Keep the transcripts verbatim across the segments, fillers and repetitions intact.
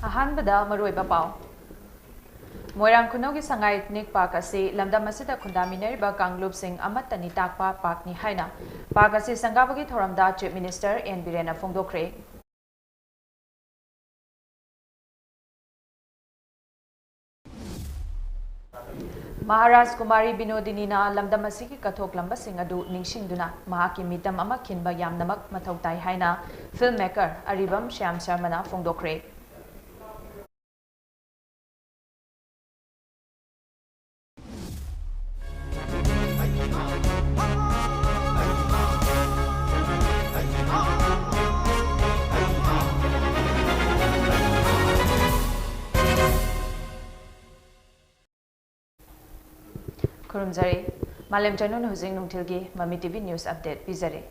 ꯑꯍꯥꯟꯕꯗ ꯃꯔꯨꯑꯣꯏꯕ ꯄꯥꯎ꯫ ꯃꯣꯏꯔꯥꯡ ꯈꯨꯅꯧꯒꯤ ꯁꯉꯥꯏ ꯏꯊꯅꯤꯛ ꯄꯥꯔꯛ ꯑꯁꯤ ꯂꯝꯗꯝ ꯑꯁꯤꯗ ꯈꯨꯟꯗꯥꯃꯤꯟꯅꯔꯤꯕ ꯀꯥꯡꯂꯨꯞꯁꯤꯡ ꯑꯃꯠꯇꯅꯤ ꯇꯥꯛꯄ ꯄꯥꯔꯛꯅꯤ ꯍꯥꯏꯅ ꯄꯥꯔꯛ ꯑꯁꯤ ꯁꯪꯒꯥꯕꯒꯤ ꯊꯧꯔꯝꯗ ꯆꯤꯐ ꯃꯤꯅꯤꯁꯇꯔ ꯑꯦꯟ ꯕꯤꯔꯦꯟꯅ ꯐꯣꯡꯗꯣꯛꯈ꯭ꯔꯦ꯫ ꯃꯍꯥꯔꯥꯖ ꯀꯨꯃꯥꯔꯤ ꯕꯤꯅꯣꯗꯤꯅꯤꯅ ꯂꯝꯗꯝ ꯑꯁꯤꯒꯤ ꯀꯠꯊꯣꯛꯂꯝꯕꯁꯤꯡ ꯑꯗꯨ ꯅꯤꯡꯁꯤꯡꯗꯨꯅ ꯃꯍꯥꯛꯀꯤ ꯃꯤꯇꯝ ꯑꯃ ꯈꯤꯟꯕ ꯌꯥꯝꯅꯃꯛ ꯃꯊꯧ ꯇꯥꯏ ꯍꯥꯏꯅ ꯐꯤꯜꯝ ꯃꯦꯀꯔ ꯑꯔꯤꯕꯝ ꯁ꯭ꯌꯥꯝ ꯁꯔꯃꯅ ꯐꯣꯡꯗꯣꯛꯈ꯭ꯔꯦ꯫ ꯈꯨꯔꯨꯝꯖꯔꯤ꯫ ꯃꯥꯂꯦꯝ ꯆꯅꯨꯅ ꯍꯧꯖꯤꯛ ꯅꯨꯡꯊꯤꯜꯒꯤ ꯃꯃꯤ ꯇꯤ ꯚꯤ ꯅ꯭ꯌꯨꯁ ꯑꯞꯗꯦꯠ ꯄꯤꯖꯔꯤ꯫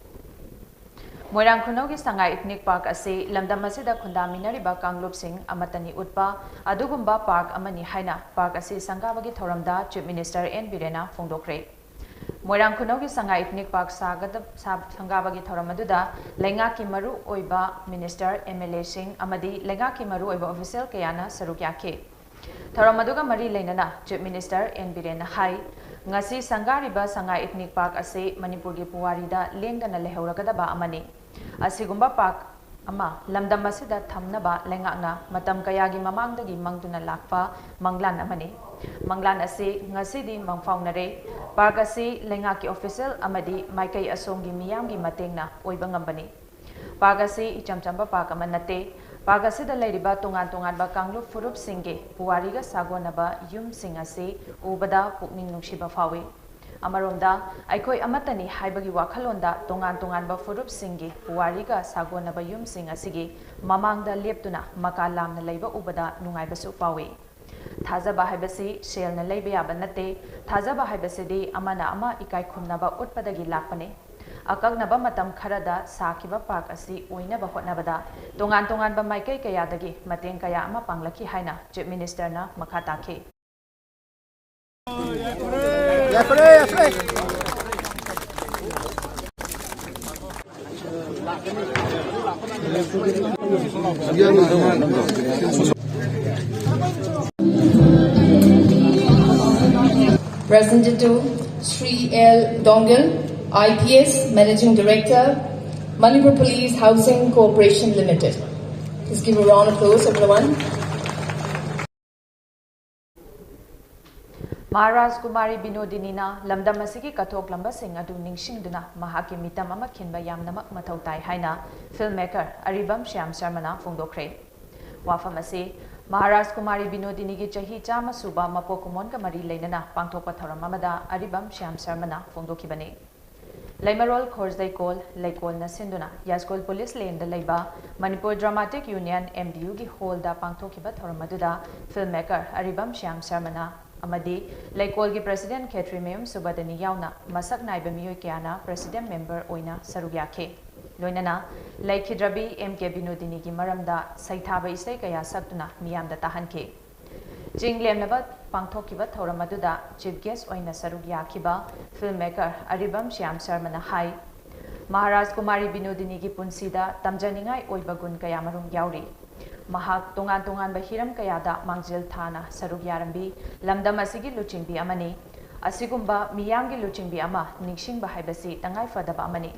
ꯃꯣꯏꯔꯥꯡ ꯈꯨꯅꯧꯒꯤ ꯁꯉꯥꯏ ꯏꯊꯅꯤꯛ ꯄꯥꯔꯛ ꯑꯁꯤ ꯂꯝꯗꯝ ꯑꯁꯤꯗ ꯈꯨꯟꯗꯥꯃꯤꯟꯅꯔꯤꯕ ꯀꯥꯡꯂꯨꯞꯁꯤꯡ ꯑꯃꯠꯇꯅꯤ ꯎꯠꯄ ꯑꯗꯨꯒꯨꯝꯕ ꯄꯥꯔꯛ ꯑꯃꯅꯤ ꯍꯥꯏꯅ ꯄꯥꯔꯛ ꯑꯁꯤ ꯁꯪꯒꯥꯕꯒꯤ ꯊꯧꯔꯝꯗ ꯆꯤꯐ ꯃꯤꯅꯤꯁꯇꯔ ꯑꯦꯟ ꯕꯤꯔꯦꯟꯅ ꯐꯣꯡꯗꯣꯛꯈ꯭ꯔꯦ꯫ ꯃꯣꯏꯔꯥꯡ ꯈꯨꯅꯧꯒꯤ ꯁꯉꯥꯏ ꯏꯊꯅꯤꯛ ꯄꯥꯔꯛ ꯁꯥꯒꯗ-, ꯁꯥ-, ꯁꯪꯒꯥꯕꯒꯤ ꯊꯧꯔꯝ ꯑꯗꯨꯗ ꯂꯩꯉꯥꯛꯀꯤ ꯃꯔꯨ ꯑꯣꯏꯕ ꯃꯤꯅꯤꯁꯇꯔ, ꯑꯦꯝ ꯑꯦꯜ ꯑꯦꯁꯤꯡ ꯑꯃꯗꯤ ꯂꯩꯉꯥꯛꯀꯤ ꯃꯔꯨ ꯑꯣꯏꯕ ꯑꯣꯐꯤꯁꯤꯌꯦꯜ ꯀꯌꯥꯅ ꯁꯔꯨꯛ ꯌꯥꯈꯤ꯫ ꯊꯧꯔꯝ ꯑꯗꯨꯒ ꯃꯔꯤ ꯂꯩꯅꯅ ꯆꯤꯐ ꯃꯤꯅꯤꯁꯇꯔ ꯑꯦꯟ ꯕꯤꯔꯦꯟꯅ ꯍꯥꯏ, ꯉꯁꯤ ꯁꯪꯒꯥꯔꯤꯕ ꯁꯉꯥꯏ ꯏꯊꯅꯤꯛ ꯄꯥꯔꯛ ꯑꯁꯤ ꯃꯅꯤꯄꯨꯔꯒꯤ ꯄꯨꯋꯥꯔꯤꯗ ꯂꯦꯡꯗꯅ ꯂꯩꯍꯧꯔꯒꯗꯕ ꯑꯃꯅꯤ꯫ ꯑꯁꯤꯒꯨꯝꯕ ꯄꯥꯔꯛ ꯑꯃ ꯂꯝꯗꯝ ꯑꯁꯤꯗ ꯊꯝꯅꯕ ꯂꯩꯉꯥꯛꯅ ꯃꯇꯝ ꯀꯌꯥꯒꯤ ꯃꯃꯥꯡꯗꯒꯤ ꯃꯪꯗꯨꯅ ꯂꯥꯛꯄ ꯃꯪꯂꯥꯟ ꯑꯃꯅꯤ꯫ ꯃꯪꯂꯥꯟ ꯑꯁꯤ ꯉꯁꯤꯗꯤ ꯃꯪꯐꯥꯎꯅꯔꯦ꯫ ꯄꯥꯔꯛ ꯑꯁꯤ ꯂꯩꯉꯥꯛꯀꯤ ꯑꯣꯐꯤꯁꯤꯌꯦꯜ ꯑꯃꯗꯤ ꯃꯥꯏꯀꯩ ꯑꯁꯣꯝꯒꯤ ꯃꯤꯌꯥꯝꯒꯤ ꯃꯇꯦꯡꯅ ꯑꯣꯏꯕ ꯉꯝꯕꯅꯤ꯫ ꯄꯥꯔꯛ ꯑꯁꯤ ꯏꯆꯝ ꯆꯝꯕ ꯄꯥꯔꯛ ꯑꯃ ꯅꯠꯇꯦ꯫ ꯄꯥꯔꯛ ꯑꯁꯤꯗ ꯂꯩꯔꯤꯕ ꯇꯣꯉꯥꯟ ꯇꯣꯉꯥꯟꯕ ꯀꯥꯡꯂꯨꯞ ꯐꯨꯔꯨꯞꯁꯤꯡꯒꯤ ꯄꯨꯋꯥꯔꯤꯒ ꯁꯥꯒꯣꯟꯅꯕ ꯌꯨꯝꯁꯤꯡ ꯑꯁꯤ ꯎꯕꯗ ꯄꯨꯛꯅꯤꯡ ꯅꯨꯡꯁꯤꯕ ꯐꯥꯎꯏ꯫ ꯑꯃꯔꯣꯝꯗ, ꯑꯩꯈꯣꯏ ꯑꯃꯠꯇꯅꯤ ꯍꯥꯏꯕꯒꯤ ꯋꯥꯈꯜꯂꯣꯟꯗ ꯇꯣꯉꯥꯟ ꯇꯣꯉꯥꯟꯕ ꯐꯨꯔꯨꯞꯁꯤꯡꯒꯤ ꯄꯨꯋꯥꯔꯤꯒ ꯁꯥꯒꯣꯟꯅꯕ ꯌꯨꯝꯁꯤꯡ ꯑꯁꯤꯒꯤ ꯃꯃꯥꯡꯗ ꯂꯦꯞꯇꯨꯅ ꯃꯀꯥ ꯂꯥꯝꯅ ꯂꯩꯕ ꯎꯕꯗ ꯅꯨꯡꯉꯥꯏꯕꯁꯨ ꯐꯥꯎꯏ꯫ ꯊꯥꯖꯕ ꯍꯥꯏꯕꯁꯤ ꯁꯦꯜꯅ ꯂꯩꯕ ꯌꯥꯕ ꯅꯠꯇꯦ꯫ ꯊꯥꯖꯕ ꯍꯥꯏꯕꯁꯤꯗꯤ ꯑꯃꯅ ꯑꯃ ꯏꯀꯥꯏ ꯈꯨꯝꯅꯕ ꯎꯠꯄꯗꯒꯤ ꯂꯥꯛꯄꯅꯤ꯫ ꯑꯀꯛꯅꯕ ꯃꯇꯝ ꯈꯔꯗ ꯁꯥꯈꯤꯕ ꯄꯥꯔꯛ ꯑꯁꯤ ꯑꯣꯏꯅꯕ ꯍꯣꯠꯅꯕꯗ ꯇꯣꯉꯥꯟ ꯇꯣꯉꯥꯟꯕ ꯃꯥꯏꯀꯩ ꯀꯌꯥꯗꯒꯤ ꯃꯇꯦꯡ ꯀꯌꯥ ꯑꯃ ꯄꯥꯡꯂꯛꯈꯤ ꯍꯥꯏꯅ ꯆꯤꯐ ꯃꯤꯅꯤꯁꯇꯔꯅ ꯃꯈꯥ ꯇꯥꯈꯤ꯫ ꯌꯥꯏꯐꯔꯦ, ꯌꯥꯏꯐꯔꯦ꯫ Presented to Shri L Dongil, I P S, Managing Director, Manipur Police Housing Corporation Limited. Please give a round of applause, everyone. Maharaj Kumari ꯕꯤꯅꯣꯗꯤꯅꯤꯅ ꯂꯝꯗꯝ ꯑꯁꯤꯒꯤ ꯀꯠꯊꯣꯛꯂꯝꯕꯁꯤꯡ ꯑꯗꯨ ꯅꯤꯡꯁꯤꯡꯗꯨꯅ ꯃꯍꯥꯛꯀꯤ ꯃꯤꯇꯝ ꯑꯃ ꯈꯤꯟꯕ ꯌꯥꯝꯅꯃꯛ ꯃꯊꯧ ꯇꯥꯏ ꯍꯥꯏꯅ ꯐꯤꯜꯝ ꯃꯦꯀꯔ ꯑꯔꯤꯕꯝ ꯁ꯭ꯌꯥꯝ ꯁꯔꯃꯅ ꯐꯣꯡꯗꯣꯛꯈ꯭ꯔꯦ꯫ ꯋꯥꯐꯝ ꯑꯁꯤ ꯃꯍꯥꯔꯥꯖ ꯀꯨꯃꯥꯔꯤ ꯕꯤꯅꯣꯗꯤꯅꯤꯒꯤ ꯆꯍꯤ ꯆꯥꯝꯃ ꯁꯨꯕ ꯃꯄꯣꯛ ꯀꯨꯝꯑꯣꯟꯒ ꯃꯔꯤ ꯂꯩꯅꯅ ꯄꯥꯡꯊꯣꯛꯄ ꯊꯧꯔꯝ ꯑꯃꯗ ꯑꯔꯤꯕꯝ ꯁ꯭ꯌꯥꯝ ꯁꯔꯃꯅ ꯐꯣꯡꯗꯣꯛꯈꯤꯕꯅꯤ꯫ ꯂꯩꯃꯔꯣꯜ ꯈꯣꯔꯖꯩꯀꯣꯜ ꯂꯩꯀꯣꯜꯅ ꯁꯤꯟꯗꯨꯅ ꯌꯥꯏꯁ꯭ꯀꯨꯜ ꯄꯨꯂꯤꯁ ꯂꯦꯟꯗ ꯂꯩꯕ Manipur dramatic union, M D U, ꯒꯤ ꯍꯣꯜꯗ ꯄꯥꯡꯊꯣꯛꯈꯤꯕ ꯊꯧꯔꯝ ꯑꯗꯨꯗ ꯐꯤꯜꯝ ꯃꯦꯀꯔ ꯑꯔꯤꯕꯝ ꯁ꯭ꯌꯥꯝ ꯁꯔꯃꯅ ꯑꯃꯗꯤ ꯂꯩꯀꯣꯜꯒꯤ ꯄ꯭ꯔꯦꯁꯤꯗꯦꯟꯠ ꯈꯦꯇ꯭ꯔꯤ ꯃꯌꯨꯝ ꯁꯨꯕꯗꯅꯤ ꯌꯥꯎꯅ ꯃꯁꯛ ꯅꯥꯏꯕ ꯃꯤꯑꯣꯏ ꯀꯌꯥꯅ ꯄ꯭ꯔꯦꯁꯤꯗꯦꯟꯠ ꯃꯦꯝꯕꯔ ꯑꯣꯏꯅ ꯁꯔꯨꯛ ꯌꯥꯈꯤ꯫ ꯂꯣꯏꯅꯅ ꯂꯩꯈꯤꯗ꯭ꯔꯕꯤ M K ꯕꯤꯅꯣꯗꯤꯅꯤꯒꯤ ꯃꯔꯝꯗ ꯁꯩꯊꯥꯕ ꯏꯁꯩ ꯀꯌꯥ ꯁꯛꯇꯨꯅ ꯃꯤꯌꯥꯝꯗ ꯇꯥꯍꯟꯈꯤ꯫ ꯆꯤꯡ ꯂꯦꯝꯅꯕ ꯄꯥꯡꯊꯣꯛꯈꯤꯕ ꯊꯧꯔꯝ ꯑꯗꯨꯗ ꯆꯤꯐ ꯒꯦꯁ꯭ꯠ ꯑꯣꯏꯅ ꯁꯔꯨꯛ ꯌꯥꯈꯤꯕ ꯐꯤꯜꯝ ꯃꯦꯀꯔ ꯑꯔꯤꯕꯝ ꯁ꯭ꯌꯥꯝ ꯁꯔꯃꯅ ꯍꯥꯏ, ꯃꯍꯥꯔꯥꯖ ꯀꯨꯃꯥꯔꯤ ꯕꯤꯅꯣꯗꯤꯅꯤꯒꯤ ꯄꯨꯟꯁꯤꯗ ꯇꯝꯖꯅꯤꯡꯉꯥꯏ ꯑꯣꯏꯕ ꯒꯨꯟ ꯀꯌꯥꯃꯔꯨꯝ ꯌꯥꯎꯔꯤ꯫ ꯃꯍꯥꯛ ꯇꯣꯉꯥꯟ ꯇꯣꯉꯥꯟꯕ ꯍꯤꯔꯝ ꯀꯌꯥꯗ ꯃꯥꯡꯖꯤꯜ ꯊꯥꯅ ꯁꯔꯨꯛ ꯌꯥꯔꯝꯕꯤ ꯂꯝꯗꯝ ꯑꯁꯤꯒꯤ ꯂꯨꯆꯤꯡꯕꯤ ꯑꯃꯅꯤ꯫ ꯑꯁꯤꯒꯨꯝꯕ ꯃꯤꯌꯥꯝꯒꯤ ꯂꯨꯆꯤꯡꯕꯤ ꯑꯃ ꯅꯤꯡꯁꯤꯡꯕ ꯍꯥꯏꯕꯁꯤ ꯇꯉꯥꯏꯐꯗꯕ ꯑꯃꯅꯤ꯫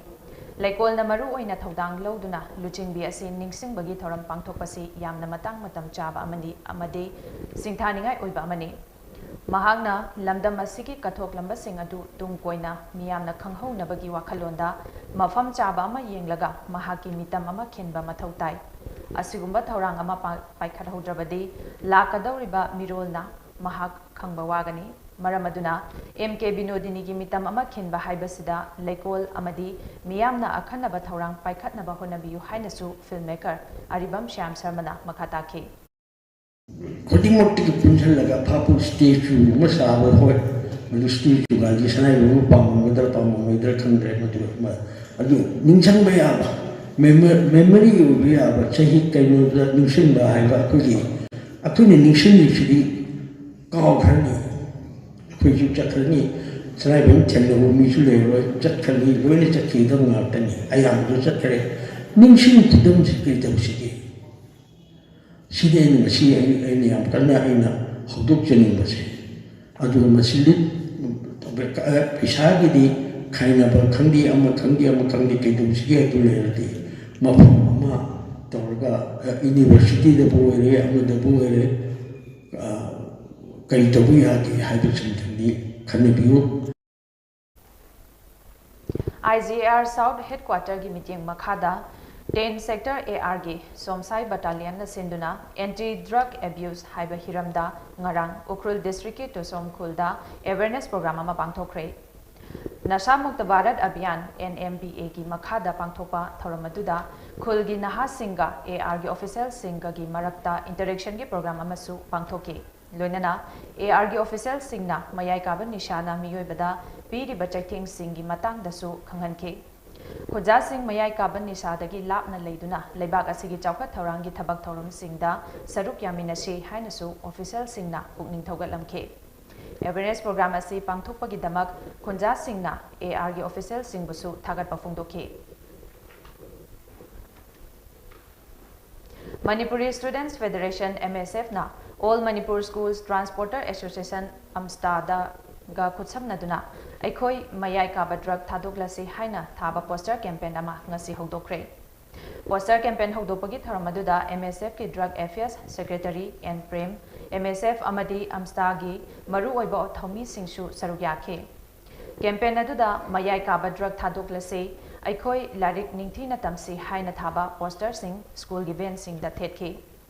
ꯂꯩꯀꯣꯜꯅ ꯃꯔꯨ ꯑꯣꯏꯅ ꯊꯧꯗꯥꯡ ꯂꯧꯗꯨꯅ ꯂꯨꯆꯤꯡꯕꯤ ꯑꯁꯤ ꯅꯤꯡꯁꯤꯡꯕꯒꯤ ꯊꯧꯔꯝ ꯄꯥꯡꯊꯣꯛꯄꯁꯤ ꯌꯥꯝꯅ ꯃꯇꯥꯡ ꯃꯇꯝ ꯆꯥꯕ ꯑꯃꯅꯤ ꯑꯃꯗꯤ ꯁꯤꯡꯊꯥꯅꯤꯡꯉꯥꯏ ꯑꯣꯏꯕ ꯑꯃꯅꯤ꯫ ꯃꯍꯥꯛꯅ ꯂꯝꯗꯝ ꯑꯁꯤꯒꯤ ꯀꯠꯊꯣꯛꯂꯝꯕꯁꯤꯡ ꯑꯗꯨ ꯇꯨꯡ ꯀꯣꯏꯅ ꯃꯤꯌꯥꯝꯅ ꯈꯪꯍꯧꯅꯕꯒꯤ ꯋꯥꯈꯜꯂꯣꯟꯗ ꯃꯐꯝ ꯆꯥꯕ ꯑꯃ ꯌꯦꯡꯂꯒ ꯃꯍꯥꯛꯀꯤ ꯃꯤꯇꯝ ꯑꯃ ꯈꯤꯟꯕ ꯃꯊꯧ ꯇꯥꯏ꯫ ꯑꯁꯤꯒꯨꯝꯕ ꯊꯧꯔꯥꯡ ꯑꯃ ꯄꯥ-, ꯄꯥꯏꯈꯠꯍꯧꯗ꯭ꯔꯕꯗꯤ ꯂꯥꯛꯀꯗꯧꯔꯤꯕ ꯃꯤꯔꯣꯜꯅ ꯃꯍꯥꯛ ꯈꯪꯕ ꯋꯥꯒꯅꯤ꯫ ꯃꯔꯝ ꯑꯗꯨꯅ M K ꯕꯤꯅꯣꯗꯤꯅꯤꯒꯤ ꯃꯤꯇꯝ ꯑꯃ ꯈꯤꯟꯕ ꯍꯥꯏꯕꯁꯤꯗ ꯂꯩꯀꯣꯜ ꯑꯃꯗꯤ ꯃꯤꯌꯥꯝꯅ ꯑꯈꯟꯅꯕ ꯊꯧꯔꯥꯡ ꯄꯥꯏꯈꯠꯅꯕ ꯍꯣꯠꯅꯕꯤꯌꯨ ꯍꯥꯏꯅꯁꯨ ꯐꯤꯜꯝ ꯃꯦꯀꯔ ꯑꯔꯤꯕꯝ ꯁ꯭ꯌꯥꯝ ꯁꯔꯃꯅ ꯃꯈꯥ ꯇꯥꯈꯤ꯫ ꯈꯨꯗꯤꯡꯃꯛꯇꯒꯤ ꯄꯨꯟꯁꯤꯜꯂꯒ ꯐꯥꯄꯨ ꯁ꯭ꯇꯦꯆꯨ ꯑꯃ ꯁꯥꯕ, ꯍꯣꯏ, ꯃꯗꯨ ꯁ꯭ꯇꯦꯆꯨ ꯒꯥꯟꯙꯤ ꯁꯅꯥꯏꯕꯨꯡꯕ ꯄꯥꯝꯃꯝꯒꯗ꯭ꯔꯥ ꯄꯥꯝꯃꯝꯃꯣꯏꯗ꯭ꯔꯥ ꯈꯪꯗ꯭ꯔꯦ, ꯃꯗꯨ ꯑꯃ-, ꯑꯗꯨ ꯅꯤꯡꯁꯤꯡꯕ ꯌꯥꯕ, ꯃꯦꯃꯣ-, ꯃꯦꯃꯣꯔꯤ ꯑꯣꯏꯕ ꯌꯥꯕ, ꯆꯍꯤ ꯀꯩꯅꯣꯗ ꯅꯤꯡꯁꯤꯡꯕ ꯍꯥꯏꯕ ꯑꯩꯈꯣꯏꯒꯤ, ꯑꯩꯈꯣꯏꯅ ꯅꯤꯡꯁꯤꯡꯂꯤꯁꯤꯗꯤ ꯀꯥꯎꯈ꯭ꯔꯅꯤ, ꯑꯩꯈꯣꯏꯁꯨ ꯆꯠꯈ꯭ꯔꯅꯤ꯫ ꯁꯂꯥꯏꯕꯟ ꯊꯦꯡꯅꯕ ꯃꯤꯁꯨ ꯂꯩꯔꯔꯣꯏ, ꯆꯠꯈ꯭ꯔꯅꯤ, ꯂꯣꯏꯅ ꯆꯠꯈꯤꯒꯗꯕ ꯉꯥꯛꯇꯅꯤ, ꯑꯌꯥꯝꯕꯗꯣ ꯆꯠꯈ꯭ꯔꯦ꯫ ꯅꯤꯡꯁꯤꯡ ꯈꯨꯗꯝꯁꯤ ꯀꯔꯤ ꯇꯧꯁꯤꯒꯦ? ꯁꯤꯗꯤ ꯑꯩꯅ ꯉꯁꯤ ꯑꯩ-, ꯑꯩꯅ ꯌꯥꯝ ꯀꯟꯅ ꯑꯩꯅ ꯍꯧꯗꯣꯛꯆꯅꯤꯡꯕꯁꯦ꯫ ꯑꯗꯨꯒ ꯃꯁꯤ ꯂꯤꯠ-, ꯄꯩꯁꯥꯒꯤꯗꯤ ꯈꯥꯏꯅꯕ ꯈꯪꯗꯦ, ꯑꯃ ꯈꯪꯗꯦ, ꯑꯃ ꯈꯪꯗꯦ, ꯀꯩꯗꯧꯁꯤꯒꯦ ꯑꯗꯨ ꯂꯩꯔꯗꯤ ꯃꯐꯝ ꯑꯃ ꯇꯧꯔꯒ, ꯑ, ꯌꯨꯅꯤꯚꯔꯁꯤꯇꯤꯗꯕꯨ ꯑꯣꯏꯔꯦ, ꯑꯃꯗꯕꯨ ꯑꯣꯏꯔꯦ, ꯑ, ꯀꯔꯤ ꯇꯧꯕ ꯌꯥꯒꯦ ꯍꯥꯏꯕꯁꯤꯡꯗꯨꯅꯤ ꯈꯟꯅꯕꯤꯌꯨ꯫ ꯑꯥꯏ ꯖꯤ ꯑꯦ ꯑꯥꯔ ꯁꯥꯎꯠ ꯍꯦꯗꯀ꯭ꯋꯥꯇꯔꯒꯤ ꯃꯤꯠꯌꯦꯡ ꯃꯈꯥꯗ ꯇꯦꯟ ꯁꯦꯛꯇꯔ ꯑꯦ ꯑꯥꯔꯒꯤ ꯁꯣꯝꯁꯥꯏ ꯕꯠꯇꯥꯂꯤꯌꯟꯅ ꯁꯤꯟꯗꯨꯅ ꯑꯦꯟꯇꯤ ꯗ꯭ꯔꯒ ꯑꯦꯕ꯭ꯌꯨꯁ ꯍꯥꯏꯕ ꯍꯤꯔꯝꯗ ꯉꯔꯥꯡ ꯎꯈ꯭ꯔꯨꯜ ꯗꯤꯁꯇ꯭ꯔꯤꯛꯀꯤ ꯇꯣꯁꯣꯝ ꯈꯨꯜꯗ ꯑꯦꯋꯦꯔꯅꯦꯁ ꯄ꯭ꯔꯣꯒ꯭ꯔꯥꯝ ꯑꯃ ꯄꯥꯡꯊꯣꯛꯈ꯭ꯔꯦ꯫ ꯅꯁꯥ ꯃꯨꯛꯇ ꯚꯥꯔꯠ ꯑꯚꯤꯌꯥꯟ, ꯑꯦꯟ ꯑꯦꯝ ꯕꯤ ꯑꯦꯒꯤ ꯃꯈꯥꯗ ꯄꯥꯡꯊꯣꯛꯄ ꯊꯧꯔꯝ ꯑꯗꯨꯗ ꯈꯨꯜꯒꯤ ꯅꯍꯥꯁꯤꯡꯒ ꯑꯦ ꯑꯥꯔꯒꯤ ꯑꯣꯐꯤꯁꯤꯌꯦꯜꯁꯤꯡꯒꯒꯤ ꯃꯔꯛꯇ ꯏꯟꯇꯔꯦꯛꯁꯟꯒꯤ ꯄ꯭ꯔꯣꯒ꯭ꯔꯥꯝ ꯑꯃꯁꯨ ꯄꯥꯡꯊꯣꯛꯈꯤ꯫ ꯂꯣꯏꯅꯅ ꯑꯦ ꯑꯥꯔꯒꯤ ꯑꯣꯐꯤꯁꯤꯌꯦꯜꯁꯤꯡꯅ ꯃꯌꯥꯏ ꯀꯥꯕ ꯅꯤꯁꯥꯅ ꯃꯤꯑꯣꯏꯕꯗ ꯄꯤꯔꯤꯕ ꯆꯩꯊꯦꯡꯁꯤꯡꯒꯤ ꯃꯇꯥꯡꯗꯁꯨ ꯈꯪꯍꯟꯈꯤ꯫ ꯈꯨꯟꯖꯥꯁꯤꯡ ꯃꯌꯥꯏ ꯀꯥꯕ ꯅꯤꯁꯥꯗꯒꯤ ꯂꯥꯞꯅ ꯂꯩꯗꯨꯅ ꯂꯩꯕꯥꯛ ꯑꯁꯤꯒꯤ ꯆꯥꯎꯈꯠ ꯊꯧꯔꯥꯡꯒꯤ ꯊꯕꯛ ꯊꯧꯔꯝꯁꯤꯡꯗ ꯁꯔꯨꯛ ꯌꯥꯃꯤꯟꯅꯁꯤ ꯍꯥꯏꯅꯁꯨ ꯑꯣꯐꯤꯁꯤꯌꯦꯜꯁꯤꯡꯅ ꯄꯨꯛꯅꯤꯡ ꯊꯧꯒꯠꯂꯝꯈꯤ꯫ ꯑꯦꯋꯦꯔꯅꯦꯁ ꯄ꯭ꯔꯣꯒ꯭ꯔꯥꯝ ꯑꯁꯤ ꯄꯥꯡꯊꯣꯛꯄꯒꯤꯗꯃꯛ ꯈꯨꯟꯖꯥꯁꯤꯡꯅ ꯑꯦ ꯑꯥꯔꯒꯤ ꯑꯣꯐꯤꯁꯤꯌꯦꯜꯁꯤꯡꯕꯨꯁꯨ ꯊꯥꯒꯠꯄ ꯐꯣꯡꯗꯣꯛꯈꯤ꯫ ꯃꯅꯤꯄꯨꯔꯤ ꯁ꯭ꯇꯨꯗꯦꯟꯠꯁ ꯐꯦꯗꯔꯦꯁꯟ, ꯑꯦꯝ ꯑꯦꯁ ꯑꯦꯐꯅ All Manipur Schools Transporter Association, ꯑꯝꯁ꯭ꯇꯥꯗꯒ ꯈꯨꯠꯁꯝꯅꯗꯨꯅ ꯑꯩꯈꯣꯏ ꯃꯌꯥꯏ ꯀꯥꯕ ꯗ꯭ꯔꯒ ꯊꯥꯗꯣꯛꯂꯁꯤ ꯍꯥꯏꯅ ꯊꯥꯕ ꯄꯣꯁꯇꯔ ꯀꯦꯝꯄꯦꯟ ꯑꯃ ꯉꯁꯤ ꯍꯧꯗꯣꯛꯈ꯭ꯔꯦ꯫ ꯄꯣꯁꯇꯔ ꯀꯦꯝꯄꯦꯟ ꯍꯧꯗꯣꯛꯄꯒꯤ ꯊꯧꯔꯝ ꯑꯗꯨꯗ ꯑꯦꯝ ꯑꯦꯁ ꯑꯦꯐꯀꯤ drug affairs secretary N Prem, M S F ꯑꯃꯗꯤ ꯑꯝꯁ꯭ꯇꯥꯒꯤ ꯃꯔꯨꯑꯣꯏꯕ ꯊꯧꯃꯤꯁꯤꯡꯁꯨ ꯁꯔꯨꯛ ꯌꯥꯈꯤ꯫ ꯀꯦꯝꯄꯦꯟ ꯑꯗꯨꯗ ꯃꯌꯥꯏ ꯀꯥꯕ ꯗ꯭ꯔꯒ ꯊꯥꯗꯣꯛꯂꯁꯤ, ꯑꯩꯈꯣꯏ ꯂꯥꯏꯔꯤꯛ ꯅꯤꯡꯊꯤꯅ ꯇꯝꯁꯤ ꯍꯥꯏꯅ ꯊꯥꯕ ꯄꯣꯁꯇꯔꯁꯤꯡ ꯁ꯭ꯀꯨꯜꯒꯤ ꯚꯦꯟꯁꯤꯡꯗ ꯊꯦꯠꯈꯤ꯫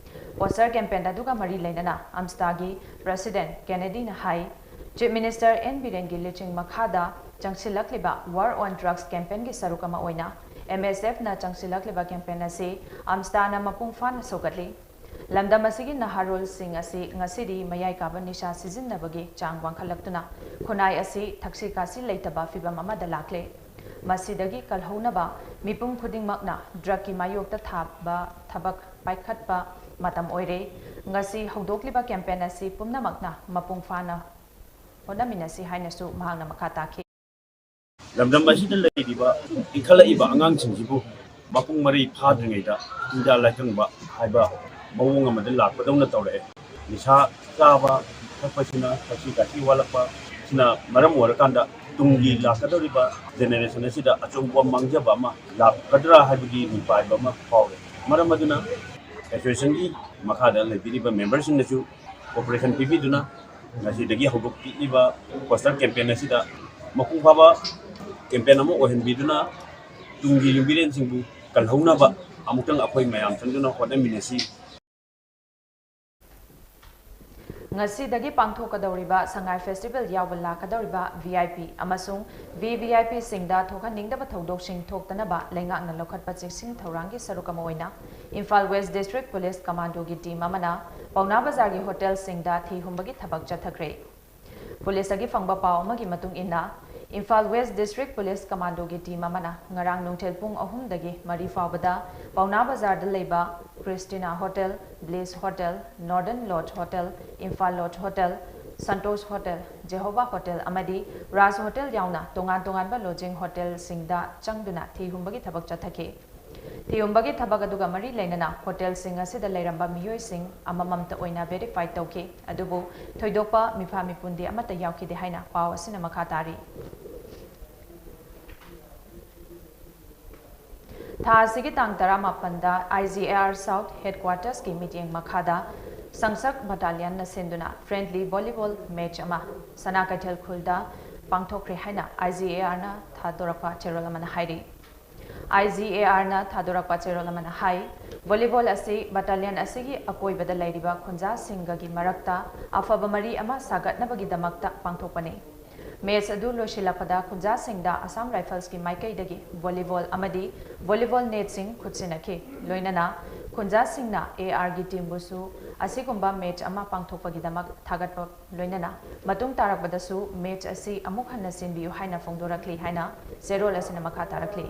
ꯄꯣꯁꯇꯔ ꯀꯦꯝꯄꯦꯟ ꯑꯗꯨꯒ ꯃꯔꯤ ꯂꯩꯅꯅ ꯑꯝꯁ꯭ꯇꯥꯒꯤ ꯄ꯭ꯔꯦꯁꯤꯗꯦꯟꯠ ꯀꯦꯅꯦꯗꯤꯅ ꯍꯥꯏ, ꯆꯤꯐ ꯃꯤꯅꯤꯁꯇꯔ ꯑꯦꯟ ꯕꯤꯔꯦꯟꯒꯤ ꯂꯨꯆꯤꯡ ꯃꯈꯥꯗ ꯆꯪꯁꯤꯜꯂꯛꯂꯤꯕ War on Drugs ꯀꯦꯝꯄꯦꯟꯒꯤ ꯁꯔꯨꯛ ꯑꯃ ꯑꯣꯏꯅ ꯑꯦꯝ ꯑꯦꯁ ꯑꯦꯐꯅ ꯆꯪꯁꯤꯜꯂꯛꯂꯤꯕ ꯀꯦꯝꯄꯦꯟ ꯑꯁꯤ ꯑꯝꯁ꯭ꯇꯥꯅ ꯃꯄꯨꯡ ꯐꯥꯅ ꯁꯧꯒꯠꯂꯤ꯫ ꯂꯝꯗꯝ ꯑꯁꯤꯒꯤ ꯅꯍꯥꯔꯣꯜꯁꯤꯡ ꯑꯁꯤ ꯉꯁꯤꯗꯤ ꯃꯌꯥꯏ ꯀꯥꯕ ꯅꯤꯁꯥ ꯁꯤꯖꯤꯟꯅꯕꯒꯤ ꯆꯥꯡ ꯋꯥꯡꯈꯠꯂꯛꯇꯨꯅ ꯈꯨꯟꯅꯥꯏ ꯑꯁꯤ ꯊꯛꯁꯤ ꯈꯥꯁꯤ ꯂꯩꯇꯕ ꯐꯤꯚꯝ ꯑꯃꯗ ꯂꯥꯛꯂꯦ꯫ ꯃꯁꯤꯗꯒꯤ ꯀꯜꯍꯧꯅꯕ ꯃꯤꯄꯨꯝ ꯈꯨꯗꯤꯡꯃꯛꯅ ꯗ꯭ꯔꯒꯀꯤ ꯃꯥꯌꯣꯛꯇ ꯊꯥꯕ ꯊꯕꯛ ꯄꯥꯏꯈꯠꯄ ꯃꯇꯝ ꯑꯣꯏꯔꯦ꯫ ꯉꯁꯤ ꯍꯧꯗꯣꯛꯂꯤꯕ ꯀꯦꯝꯄꯦꯟ ꯑꯁꯤ ꯄꯨꯝꯅꯃꯛꯅ ꯃꯄꯨꯡ ꯐꯥꯅ ꯍꯣꯠꯅꯃꯤꯟꯅꯁꯤ ꯍꯥꯏꯅꯁꯨ ꯃꯍꯥꯛꯅ ꯃꯈꯥ ꯇꯥꯈꯤ꯫ ꯂꯝꯗꯝ ꯑꯁꯤꯗ ꯂꯩꯔꯤꯕ ꯏꯟꯈꯠꯂꯛꯏꯕ ꯑꯉꯥꯡꯁꯤꯡꯁꯤꯕꯨ ꯃꯄꯨꯡ ꯃꯔꯩ ꯐꯥꯗ꯭ꯔꯤꯉꯩꯗ ꯏꯟꯗꯤꯌꯥ ꯂꯥꯏꯀꯪꯕ ꯍꯥꯏꯕ ꯃꯑꯣꯡ ꯑꯃꯗ ꯂꯥꯛꯄꯗꯧꯅ ꯇꯧꯔꯛꯑꯦ꯫ ꯅꯤꯁꯥ ꯆꯥꯕ ꯊꯛꯄꯁꯤꯅ, ꯊꯛꯁꯤ ꯈꯥꯁꯤ ꯋꯥꯠꯂꯛꯄ ꯁꯤꯅ ꯃꯔꯝ ꯑꯣꯏꯔꯀꯥꯟꯗ ꯇꯨꯡꯒꯤ ꯂꯥꯛꯀꯗꯧꯔꯤꯕ ꯖꯦꯅꯦꯔꯦꯁꯟ ꯑꯁꯤꯗ ꯑꯆꯧꯕ ꯃꯥꯡꯖꯕ ꯑꯃ ꯂꯥꯛꯀꯗ꯭ꯔꯥ ꯍꯥꯏꯕꯒꯤ ꯃꯤꯄꯥꯏꯕ ꯑꯃ ꯐꯥꯎꯔꯦ꯫ ꯃꯔꯝ ꯑꯗꯨꯅ ꯑꯦꯁꯣꯁꯤꯌꯦꯁꯟꯒꯤ ꯃꯈꯥꯗ ꯂꯩꯕꯤꯔꯤꯕ ꯃꯦꯝꯕꯔꯁꯤꯡꯅꯁꯨ ꯀꯣꯑꯣꯄꯔꯦꯁꯟ ꯄꯤꯕꯤꯗꯨꯅ ꯉꯁꯤꯗꯒꯤ ꯍꯧꯗꯣꯛꯄꯤꯔꯤꯕ ꯄꯣꯁꯇꯔ ꯀꯦꯝꯄꯦꯟ ꯑꯁꯤꯗ ꯃꯄꯨꯡ ꯐꯥꯕ ꯀꯦꯝꯄꯦꯟ ꯑꯃ ꯑꯣꯏꯍꯟꯕꯤꯗꯨꯅ ꯇꯨꯡꯒꯤ ꯌꯨꯝꯕꯤꯔꯦꯟꯁꯤꯡꯕꯨ ꯀꯜꯍꯧꯅꯕ ꯑꯃꯨꯛꯇꯪ ꯑꯩꯈꯣꯏ ꯃꯌꯥꯝ ꯆꯪꯗꯨꯅ ꯍꯣꯠꯅꯃꯤꯟꯅꯁꯤ꯫ ꯉꯁꯤꯗꯒꯤ ꯄꯥꯡꯊꯣꯛꯀꯗꯧꯔꯤꯕ ꯁꯉꯥꯏ ꯐꯦꯁꯇꯤꯚꯦꯜ ꯌꯥꯎꯕ ꯂꯥꯛꯀꯗꯧꯔꯤꯕ ꯚꯤ ꯑꯥꯏ ꯄꯤ ꯑꯃꯁꯨꯡ ꯚꯤ ꯚꯤ ꯑꯥꯏ ꯄꯤꯁꯤꯡꯗ ꯊꯣꯛꯍꯟꯅꯤꯡꯗꯕ ꯊꯧꯗꯣꯛꯁꯤꯡ ꯊꯣꯛꯇꯅꯕ ꯂꯩꯉꯥꯛꯅ ꯂꯧꯈꯠꯄ ꯆꯦꯛꯁꯤꯟ ꯊꯧꯔꯥꯡꯒꯤ ꯁꯔꯨꯛ ꯑꯃ ꯑꯣꯏꯅ ꯏꯝꯐꯥꯜ ꯋꯦꯁ ꯗꯤꯁꯇ꯭ꯔꯤꯛ ꯄꯨꯂꯤꯁ ꯀꯃꯥꯟꯗꯣꯒꯤ ꯇꯤꯝ ꯑꯃꯅ ꯄꯥꯎꯅꯥ ꯕꯖꯥꯔꯒꯤ ꯍꯣꯇꯦꯜꯁꯤꯡꯗ ꯊꯤ ꯍꯨꯝꯕꯒꯤ ꯊꯕꯛ ꯆꯠꯊꯈ꯭ꯔꯦ꯫ ꯄꯨꯂꯤꯁꯇꯒꯤ ꯐꯪꯕ ꯄꯥꯎ ꯑꯃꯒꯤ ꯃꯇꯨꯡ ꯏꯟꯅ, ꯏꯝꯐꯥꯜ ꯋꯦꯁ ꯗꯤꯁꯇ꯭ꯔꯤꯛ ꯄꯨꯂꯤꯁ ꯀꯃꯥꯟꯗꯣꯒꯤ ꯇꯤꯝ ꯑꯃꯅ ꯉꯔꯥꯡ ꯅꯨꯡꯊꯤꯜ ꯄꯨꯡ ꯑꯍꯨꯝꯗꯒꯤ ꯃꯔꯤ ꯐꯥꯎꯕꯗ ꯄꯥꯎꯅꯥ ꯕꯖꯥꯔꯗ ꯂꯩꯕ Christina hotel, bliss hotel, northern lodge hotel, Imphal lodge hotel, Santosh hotel, Jehovah hotel ꯑꯃꯗꯤ ꯔꯥꯖ ꯍꯣꯇꯦꯜ ꯌꯥꯎꯅ ꯇꯣꯉꯥꯟ ꯇꯣꯉꯥꯟꯕ ꯂꯣꯗꯖꯤꯡ ꯍꯣꯇꯦꯜꯁꯤꯡꯗ ꯆꯪꯗꯨꯅ ꯊꯤ ꯍꯨꯝꯕꯒꯤ ꯊꯕꯛ ꯆꯠꯊꯈꯤ꯫ ꯊꯤꯍꯨꯝꯕꯒꯤ ꯊꯕꯛ ꯑꯗꯨꯒ ꯃꯔꯤ ꯂꯩꯅꯅ ꯍꯣꯇꯦꯜꯁꯤꯡ ꯑꯁꯤꯗ ꯂꯩꯔꯝꯕ ꯃꯤꯑꯣꯏꯁꯤꯡ ꯑꯃꯃꯝꯇ ꯑꯣꯏꯅ ꯚꯦꯔꯤꯐꯥꯏ ꯇꯧꯈꯤ꯫ ꯑꯗꯨꯕꯨ ꯊꯣꯏꯗꯣꯛꯄ ꯃꯤꯐꯥ ꯃꯤꯄꯨꯟꯗꯤ ꯑꯃꯠꯇ ꯌꯥꯎꯈꯤꯗꯦ ꯍꯥꯏꯅ ꯄꯥꯎ ꯑꯁꯤꯅ ꯃꯈꯥ ꯇꯥꯔꯤ꯫ ꯊꯥ ꯑꯁꯤꯒꯤ ꯇꯥꯡ ꯇꯔꯥꯃꯥꯄꯟꯗ ꯑꯥꯏ ꯖꯤ ꯑꯦ ꯑꯥꯔ ꯁꯥꯎꯠ ꯍꯦꯗꯀ꯭ꯋꯥꯇꯔꯁꯀꯤ ꯃꯤꯠꯌꯦꯡ ꯃꯈꯥꯗ ꯁꯪꯁꯛ ꯕꯠꯇꯥꯂꯤꯌꯟꯅ ꯁꯤꯟꯗꯨꯅ ꯐ꯭ꯔꯦꯟꯗꯂꯤ ꯚꯣꯂꯤꯕꯣꯜ ꯃꯦꯆ ꯑꯃ ꯁꯅꯥ ꯀꯩꯊꯦꯜ ꯈꯨꯜꯗ ꯄꯥꯡꯊꯣꯛꯈ꯭ꯔꯦ ꯍꯥꯏꯅ ꯑꯥꯏ ꯖꯤ ꯑꯦ ꯑꯥꯔꯅ ꯊꯥꯗꯣꯔꯛꯄ ꯆꯦꯔꯣꯜ ꯑꯃꯅ ꯍꯥꯏꯔꯤ꯫ ꯑꯥꯏ ꯖꯤ ꯑꯦ ꯑꯥꯔꯅ ꯊꯥꯗꯣꯔꯛꯄ ꯆꯦꯔꯣꯜ ꯑꯃꯅ ꯍꯥꯏ, ꯚꯣꯂꯤꯕꯣꯜ ꯑꯁꯤ ꯕꯠꯇꯥꯂꯤꯌꯟ ꯑꯁꯤꯒꯤ ꯑꯀꯣꯏꯕꯗ ꯂꯩꯔꯤꯕ ꯈꯨꯟꯖꯥꯁꯤꯡꯒꯒꯤ ꯃꯔꯛꯇ ꯑꯐꯕ ꯃꯔꯤ ꯑꯃ ꯁꯥꯒꯠꯅꯕꯒꯤꯗꯃꯛꯇ ꯄꯥꯡꯊꯣꯛꯄꯅꯤ꯫ ꯃꯦꯆ ꯑꯗꯨ ꯂꯣꯏꯁꯤꯜꯂꯛꯄꯗ ꯈꯨꯟꯖꯥꯁꯤꯡꯗ ꯑꯁꯥꯝ ꯔꯥꯏꯐꯜꯁꯀꯤ ꯃꯥꯏꯀꯩꯗꯒꯤ ꯚꯣꯂꯤꯕꯣꯜ ꯑꯃꯗꯤ ꯚꯣꯂꯤꯕꯣꯜ ꯅꯦꯠꯁꯤꯡ ꯈꯨꯠꯁꯤꯟꯅꯈꯤ꯫ ꯂꯣꯏꯅꯅ ꯈꯨꯟꯖꯥꯁꯤꯡꯅ ꯑꯦ ꯑꯥꯔꯒꯤ ꯇꯤꯝꯕꯨꯁꯨ ꯑꯁꯤꯒꯨꯝꯕ ꯃꯦꯆ ꯑꯃ ꯄꯥꯡꯊꯣꯛꯄꯒꯤꯗꯃꯛ ꯊꯥꯒꯠꯄ ꯂꯣꯏꯅꯅ ꯃꯇꯨꯡ ꯇꯥꯔꯛꯄꯗꯁꯨ ꯃꯦꯆ ꯑꯁꯤ ꯑꯃꯨꯛ ꯍꯟꯅ ꯁꯤꯟꯕꯤꯌꯨ ꯍꯥꯏꯅ ꯐꯣꯡꯗꯣꯔꯛꯂꯤ ꯍꯥꯏꯅ ꯆꯦꯔꯣꯜ ꯑꯁꯤꯅ ꯃꯈꯥ ꯇꯥꯔꯛꯂꯤ꯫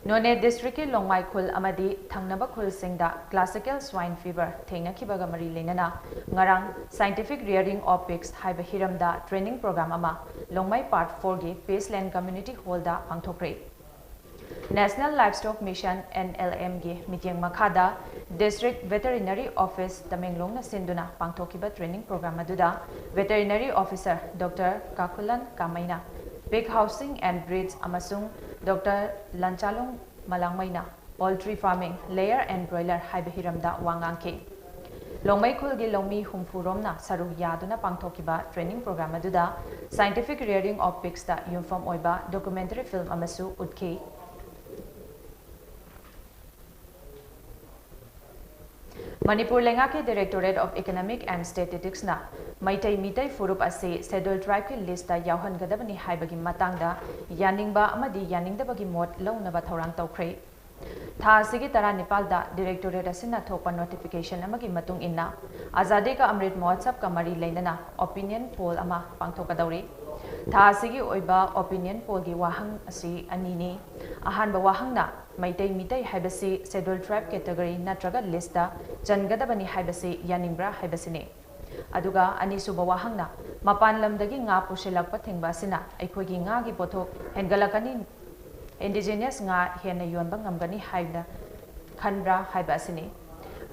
ꯅꯣꯅꯦ ꯗꯤꯁꯇ꯭ꯔꯤꯛꯀꯤ ꯂꯣꯡꯃꯥꯏ ꯈꯨꯜ ꯑꯃꯗꯤ ꯊꯪꯅꯕ ꯈꯨꯜꯁꯤꯡꯗ classical swine fever ꯊꯦꯡꯅꯈꯤꯕꯒ ꯃꯔꯤ ꯂꯩꯅꯅ ꯉꯔꯥꯡ Scientific Rearing of Pigs ꯍꯥꯏꯕ ꯍꯤꯔꯝꯗ training program ꯑꯃ ꯂꯣꯡꯃꯥꯏ Part four ꯒꯤ Peace Land Community Hall ꯗ ꯄꯥꯡꯊꯣꯛꯈ꯭ꯔꯦ꯫ National Livestock Mission, N L M ꯒꯤ ꯃꯤꯠꯌꯦꯡ ꯃꯈꯥꯗ District Veterinary Office ꯇꯃꯦꯡꯂꯣꯡꯅ ꯁꯤꯟꯗꯨꯅ ꯄꯥꯡꯊꯣꯛꯈꯤꯕ training program ꯑꯗꯨꯗ Veterinary Officer Doctor ꯀꯥꯈꯨꯂꯟ ꯀꯥꯃꯩꯅ Pig Housing and Breeds ꯑꯃꯁꯨꯡ Doctor ꯂꯟꯆꯥꯂꯣꯡ ꯃꯂꯥꯡꯃꯩꯅ Poultry Farming, Layer and Broiler ꯍꯥꯏꯕ ꯍꯤꯔꯝꯗ ꯋꯥ ꯉꯥꯡꯈꯤ꯫ ꯂꯣꯡꯃꯩ ꯈꯨꯜꯒꯤ ꯂꯧꯃꯤ ꯍꯨꯝꯐꯨ ꯔꯣꯝꯅ ꯁꯔꯨꯛ ꯌꯥꯗꯨꯅ ꯄꯥꯡꯊꯣꯛꯈꯤꯕ training program ꯑꯗꯨꯗ Scientific Rearing of Pigs ꯇ ꯌꯨꯝꯐꯝ ꯑꯣꯏꯕ documentary film ꯑꯃꯁꯨ ꯎꯠꯈꯤ꯫ ꯃꯅꯤꯄꯨꯔ ꯂꯩꯉꯥꯛꯀꯤ Directorate of Economic and Statistics ꯅ ꯃꯩꯇꯩ ꯃꯤꯇꯩ ꯐꯨꯔꯨꯞ ꯑꯁꯤ Scheduled Tribe ꯀꯤ list ꯇ ꯌꯥꯎꯍꯟꯒꯗꯕꯅꯤ ꯍꯥꯏꯕꯒꯤ ꯃꯇꯥꯡꯗ ꯌꯥꯅꯤꯡꯕ ꯑꯃꯗꯤ ꯌꯥꯅꯤꯡꯗꯕꯒꯤ ꯃꯣꯠ ꯂꯧꯅꯕ ꯊꯧꯔꯥꯡ ꯇꯧꯈ꯭ꯔꯦ꯫ ꯊꯥ ꯑꯁꯤꯒꯤ ꯇꯔꯥꯅꯤꯄꯥꯜꯗ Directorate ꯑꯁꯤꯅ ꯊꯣꯛꯄ notification ꯑꯃꯒꯤ ꯃꯇꯨꯡ ꯏꯟꯅ Azadi Ka Amrit Mahotsav ꯀ ꯃꯔꯤ ꯂꯩꯅꯅ opinion poll ꯑꯃ ꯄꯥꯡꯊꯣꯛꯀꯗꯧꯔꯤ꯫ ꯊꯥ ꯑꯁꯤꯒꯤ ꯑꯣꯏꯕ opinion poll ꯒꯤ ꯋꯥꯍꯪ ꯑꯁꯤ ꯑꯅꯤꯅꯤ꯫ ꯑꯍꯥꯟꯕ ꯋꯥꯍꯪꯅ ꯃꯩꯇꯩ ꯃꯤꯇꯩ ꯍꯥꯏꯕꯁꯤ Scheduled Tribe category ꯅꯠꯇ꯭ꯔꯒ list ꯇ ꯆꯟꯒꯗꯕꯅꯤ ꯍꯥꯏꯕꯁꯤ ꯌꯥꯅꯤꯡꯕ꯭ꯔꯥ ꯍꯥꯏꯕꯁꯤꯅꯤ꯫ ꯑꯗꯨꯒ ꯑꯅꯤꯁꯨꯕ ꯋꯥꯍꯪꯅ ꯃꯄꯥꯟ ꯂꯝꯗꯒꯤ ꯉꯥ ꯄꯨꯁꯤꯜꯂꯛꯄ ꯊꯤꯡꯕ ꯑꯁꯤꯅ ꯑꯩꯈꯣꯏꯒꯤ ꯉꯥꯒꯤ ꯄꯣꯠꯊꯣꯛ ꯍꯦꯟꯒꯠꯂꯛꯀꯅꯤ, indigenous ꯉꯥ ꯍꯦꯟꯅ ꯌꯣꯟꯕ ꯉꯝꯒꯅꯤ ꯍꯥꯏꯅ ꯈꯟꯕ꯭ꯔꯥ ꯍꯥꯏꯕ ꯑꯁꯤꯅꯤ꯫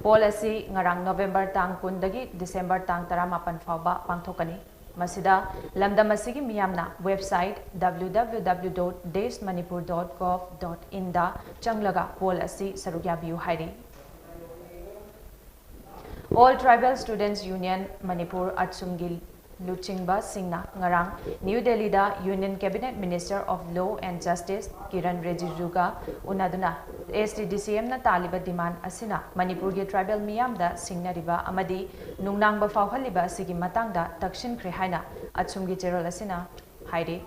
Poll ꯑꯁꯤ ꯉꯔꯥꯡ November ꯇꯥꯡ ꯀꯨꯟꯗꯒꯤ December ꯇꯥꯡ ꯇꯔꯥꯃꯥꯄꯟ ꯐꯥꯎꯕ ꯄꯥꯡꯊꯣꯛꯀꯅꯤ꯫ ꯃꯁꯤꯗ ꯂꯝꯗꯝ ꯑꯁꯤꯒꯤ ꯃꯤꯌꯥꯝꯅ website W W W dot deshmanipur dot gov dot in ꯗ ꯆꯪꯂꯒ poll ꯑꯁꯤ ꯁꯔꯨꯛ ꯌꯥꯕꯤꯌꯨ ꯍꯥꯏꯔꯤ꯫ All Tribal Students Union Manipur, ꯑꯠꯁꯨꯝꯒꯤ ꯂꯨꯆꯤꯡꯕꯁꯤꯡꯅ ꯉꯔꯥꯡ ꯅ꯭ꯌꯨ ꯗꯦꯜꯂꯤꯗ Union Cabinet Minister of Law and Justice Kiran ꯔꯤꯖꯤꯖꯨꯒ ꯎꯅꯗꯨꯅ S T D C M ꯅ ꯇꯥꯜꯂꯤꯕ demand ꯑꯁꯤꯅ ꯃꯅꯤꯄꯨꯔꯒꯤ tribal ꯃꯤꯌꯥꯝꯗ ꯁꯤꯡꯅꯔꯤꯕ ꯑꯃꯗꯤ ꯅꯨꯡꯅꯥꯡꯕ ꯐꯥꯎꯍꯜꯂꯤꯕ ꯑꯁꯤꯒꯤ ꯃꯇꯥꯡꯗ ꯇꯛꯁꯤꯟꯈ꯭ꯔꯦ ꯍꯥꯏꯅ ꯑꯠꯁꯨꯝꯒꯤ ꯆꯦꯔꯣꯜ ꯑꯁꯤꯅ ꯍꯥꯏꯔꯤ꯫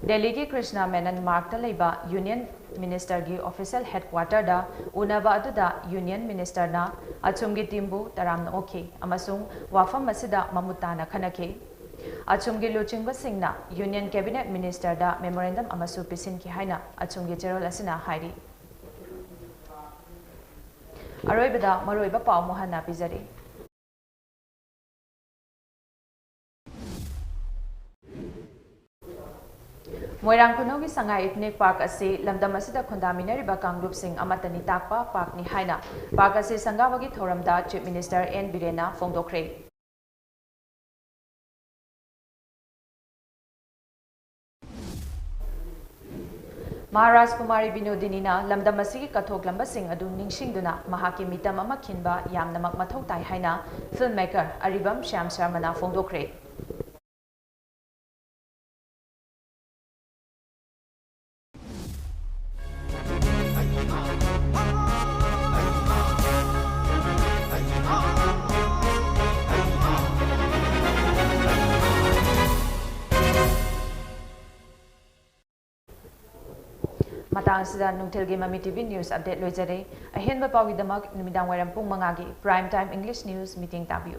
ꯗꯦꯜꯂꯤꯒꯤ ꯀ꯭ꯔꯤꯁꯅ ꯃꯦꯅꯟ ꯃꯥꯔꯒꯇ ꯂꯩꯕ Union Minister ꯒꯤ official headquarter ꯗ ꯎꯅꯕ ꯑꯗꯨꯗ Union Minister ꯅ ꯑꯠꯁꯨꯝꯒꯤ team ꯕꯨ ꯇꯔꯥꯝꯅ ꯑꯣꯛꯈꯤ ꯑꯃꯁꯨꯡ ꯋꯥꯐꯝ ꯑꯁꯤꯗ ꯃꯃꯨꯠ ꯇꯥꯅ ꯈꯟꯅꯈꯤ꯫ ꯑꯆꯨꯝꯒꯤ ꯂꯨꯆꯤꯡꯕꯁꯤꯡꯅ Union Cabinet Ministerꯗ memorandum ꯑꯃꯁꯨ ꯄꯤꯁꯤꯟꯈꯤ ꯍꯥꯏꯅ ꯑꯆꯨꯝꯒꯤ ꯆꯦꯔꯣꯜ ꯑꯁꯤꯅ ꯍꯥꯏꯔꯤ꯫ ꯑꯔꯣꯏꯕꯗ ꯃꯔꯨꯑꯣꯏꯕ ꯄꯥꯎ ꯑꯃꯨꯛ ꯍꯟꯅ ꯄꯤꯖꯔꯤ꯫ ꯃꯣꯏꯔꯥꯡ ꯈꯨꯅꯧꯒꯤ ꯁꯉꯥꯏ Ethnic Park ꯑꯁꯤ ꯂꯝꯗꯝ ꯑꯁꯤꯗ ꯈꯨꯟꯗꯥꯃꯤꯟꯅꯔꯤꯕ ꯀꯥꯡꯂꯨꯞꯁꯤꯡ ꯑꯃꯠꯇꯅꯤ ꯇꯥꯛꯄ parkꯅꯤ ꯍꯥꯏꯅ park ꯑꯁꯤ ꯁꯪꯒꯥꯕꯒꯤ ꯊꯧꯔꯝꯗ Chief Minister ꯑꯦꯟ ꯕꯤꯔꯦꯟꯅ ꯐꯣꯡꯗꯣꯛꯈ꯭ꯔꯦ꯫ ꯃꯍꯥꯔꯥꯖ ꯀꯨꯃꯥꯔꯤ ꯕꯤꯅꯣꯗꯤꯅꯤꯅ ꯂꯝꯗꯝ ꯑꯁꯤꯒꯤ ꯀꯠꯊꯣꯛꯂꯝꯕꯁꯤꯡ ꯑꯗꯨ ꯅꯤꯡꯁꯤꯡꯗꯨꯅ ꯃꯍꯥꯛꯀꯤ ꯃꯤꯇꯝ ꯑꯃ ꯈꯤꯟꯕ ꯌꯥꯝꯅꯃꯛ ꯃꯊꯧ ꯇꯥꯏ ꯍꯥꯏꯅ filmmaker ꯑꯔꯤꯕꯝ ꯁ꯭ꯌꯥꯝ ꯁꯔꯃꯅ ꯐꯣꯡꯗꯣꯛꯈ꯭ꯔꯦ꯫ ꯃꯇꯥꯡ ꯑꯁꯤꯗ ꯅꯨꯡꯊꯤꯜꯒꯤ ꯃꯃꯤ TV news update ꯂꯣꯏꯖꯔꯦ꯫ ꯑꯍꯦꯟꯕ ꯄꯥꯎꯒꯤꯗꯃꯛ ꯅꯨꯃꯤꯗꯥꯡ ꯋꯥꯏꯔꯝ ꯄꯨꯡ ꯃꯉꯥꯒꯤ Prime Time English News ꯃꯤꯠꯌꯦꯡ ꯇꯥꯕꯤꯌꯨ꯫